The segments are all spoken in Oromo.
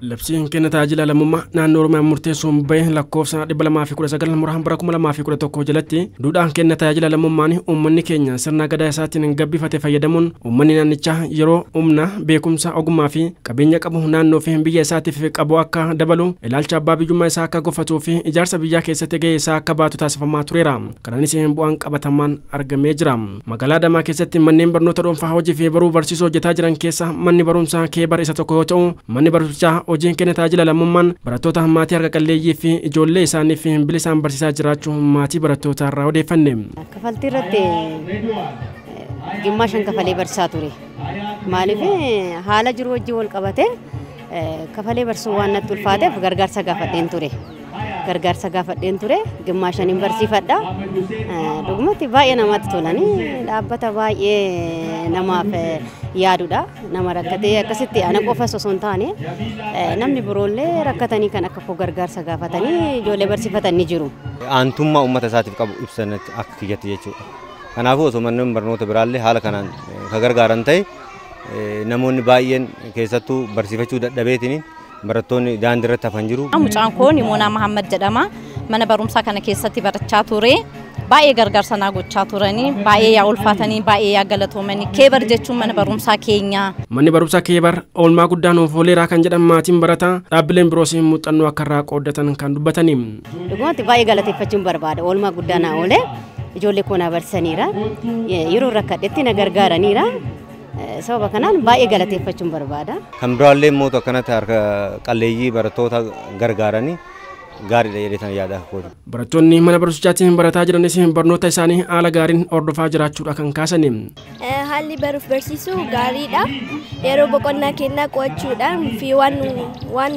Labsiin kenna tajaajila lammummaa naannoo Oromiyaa murteessuun bahe lakkoofsa 219 muraan bara 2011 jalatti duudhaan kenna tajaajila lammummaan uummanni keenya sirna gadaa isaatiin gabbifate fayyadamuun uummanni naannichaa yeroo humna beekumsa ogummaa fi qabeenya qabu naannoo fi biyya isaatiif qabu akka dabalu ilaalcha abbaa biyyummaa isaa akka gonfatuu fi ijaarsa biyyaa keessatti gahee isaa akka baatu taasifamaa tureera. Kanaanis bu'aan qabatamaan argamee jira. Magaalaa Adamaa keessatti manneen barnoota dhuunfaa hojii fi baruu barsiisuu hojjetaa jiran keessa manni barumsaa Keebar isa tokko yoo ta'u manni barumsichaa hojiin kenna tajaajila lammummaan barattoota maatii harka qalleeyyii fi ijoollee isaaniif bilisaan barsiisaa jiraachuu maatii barattootaa irraa odeeffanne. Kaffaltii irratti gimmaa 5 kafalee barsiisaa ture. Maaliif haala jiru wajjin wal qabate kafalee barsiisuu waan natti ulfaateef gargaarsa gaafadheen ture. Gargaarsa gaafadheen ture gimmaa 5 barsiifadha. Dhugumatti baay'ee namatti tolanii dhaabbata baay'ee namaaf yaadudha. Nama rakkatee akkasitti ana qofa osoo hin taane namni biroollee rakkatanii kan akka koo gargaarsa gaafatanii ijoollee barsiifatan ni jiru. Aantummaa uummata isaatiif qabu ibsan akka kiyyatti jechuudha. Kanaafuu osoo manneen barnoota biraallee haala kanaan ka gargaaran ta'e namoonni baay'een keessattuu barsiifachuu dadhabeetiin barattoonni daandii irratti hafan jiru. Mucaan koo Nimoonaa Mahammad jedhama. Mana barumsaa kana keessatti barachaa ture. Baay'ee gargaarsa naa gochaa turanii, baay'ee yaa ulfaatanii, baay'ee yaa galatoomanii. Keebar jechuun mana barumsaa keenya. Manni barumsaa Keebar oolmaa guddaa nuuf ooleera kan jedhan maatiin barataa dhaabbileen biroos muuxannoo akka irraa qooddatan kan dubbatani. Dhugumatti baay'ee galateeffachuun barbaada. Oolmaa guddaa naa oole. Ijoollee koo naa barsiisaniira. Yeroo rakkadhetti na gargaaraniira. Sababa kanaan baay'ee galateeffachuun barbaada. Kan biraallee immoo akkanatti harka qalleeyyii barattoota gargaaranii gaariidha jedheetan yaada akka kooti. Barattoonni mana barumsichaatiin barataa jiranis barnoota isaanii haala gaariin hordofaa jiraachuudha kan kaasani. Haalli baruuf barsiisuu gaariidha. Yeroo boqonnaa kennaa qo'achuudhaan fi waan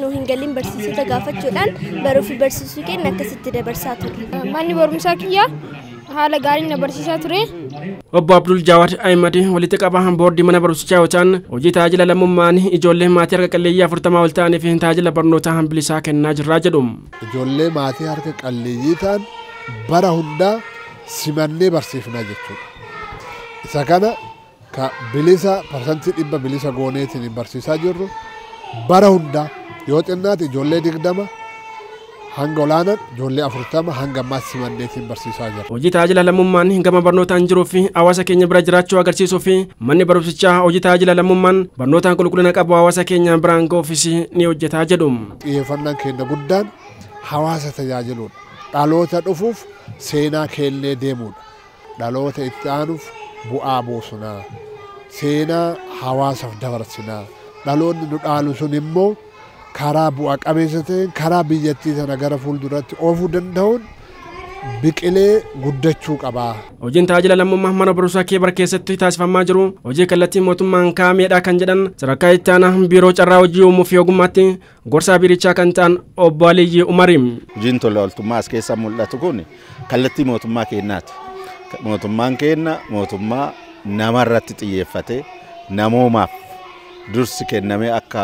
nu hin galin barsiisota gaafachuudhaan baruuf barsiisuu keenya akkasitti dabarsaa turre. Manni barumsaa kiyya haala gaariin na barsiisaa ture. Obbo Abdul Jawad Ahmad walitti qabaa boordii mana barumsichaa yoo ta'an hojii tajaajila lammummaan ijoollee maatii harka qalleeyyii 40 ol ta'aniif tajaajila barnootaa bilisaa kennaa jirraa jedhu. Ijoollee maatii harka qalleeyyii ta'an bara hundaa simannee barsiifnaa jechuudha. Isa kana ka bilisa 100% bilisa gooneetiin barsiisaa jirru bara hundaa yoo xinnaate ijoollee 20 hanga olaanaan ijoollee 40 hanga ammaatti simanneetiin barsiisaa jira. Hojii tajaajila lammummaan gama barnootaan jiruu fi hawaasa keenya bira jiraachuu agarsiisuu fi manni barumsichaa hojii tajaajila lammummaan barnootaan qulqullina qabu hawaasa keenya biraan ga'uufis ni hojjetaa jedhu. Xiyyeeffannaan keenya guddaan hawaasa tajaajiluudha. Dhaloota dhufuuf seenaa kennee deemuudha. Dhaloota itti aanuuf bu'aa buusunaa. Seenaa hawaasaaf dabarsinaa. Dhaloonni nu dhaalu sun immoo karaa bu'a qabeessa ta'een karaa biyyattii sana gara fuulduratti oofuu danda'uun biqilee guddachuu qaba. Hojiin tajaajila lammummaa mana barumsaa Keebar keessatti taasifamaa jiru hojii kallattii mootummaan kaa'ameedha kan jedhan sadarkaa itti aanaa biiroo carraa hojii uumuu fi ogummaatti gorsaa biirichaa kan ta'an obbo Aliyyi Umari. Hojiin tola ooltummaa as keessa mul'atu kun kallattii mootummaa keenyaati. Mootummaan keenya mootummaa namarratti xiyyeeffate namoomaaf dursi kennamee akka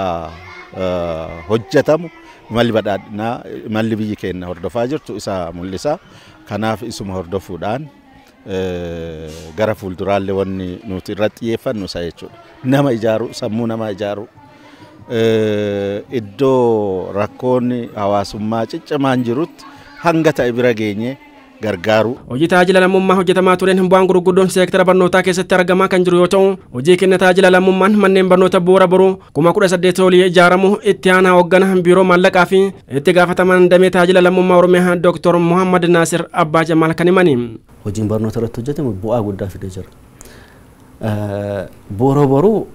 hojjetamu malli badhaadhinaa malli biyyi keenya hordofaa jirtu isa mul'isa. Kanaaf isuma hordofuudhaan gara fuulduraallee wanni nuti irratti xiyyeeffannu isa jechuudha. Nama ijaaruu, sammuu namaa ijaaruu, iddoo rakkoonni hawaasummaa ciccimaan jirutti hanga ta'e bira geenye gargaaru. Hojii tajaajila lammummaa hojjetamaa tureen bu'aan gurguddoon seektara barnootaa keessatti argamaa kan jiru yoo ta'u hojii kenna tajaajila lammummaan manneen barnoota bu'uura boruu 18,000 olii ijaaramu itti aanaa hoogganaa biiroo maallaqaa fi itti gaafatamaan damee tajaajila lammummaa Oromiyaa Dr. Muhammad Naasir Abbaa Jamaal kan himani. Hojiin barnoota irratti hojjetamu bu'aa guddaa fidee jira. Bu'uura boruu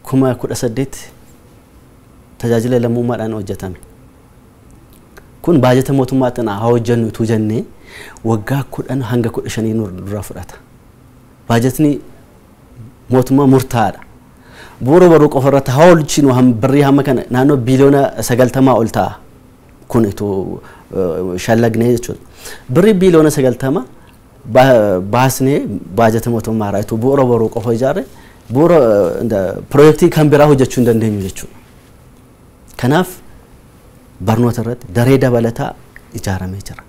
18,000 tajaajila lammummaadhaan hojjetame. Kun baajata mootummaatiin haa hojjennu utuu jennee waggaa 10 hanga 15 dura fudhata. Baajatni mootummaa murtaa'aadha. Bu'uura baruu qofa irratti haa oolchinu birrii hamma kana naannoo biliyoona 90 ol ta'a. Kun itoo shallagnee jechuudha. Birrii biliyoona 90 baasnee baajata mootummaa irraa itoo bu'uura baruu qofa ijaarre bu'uura piroojeektii kan biraa hojjechuu hin dandeenyu jechuudha. Kanaaf barnoota irratti daree dabalataa ijaaramee jira.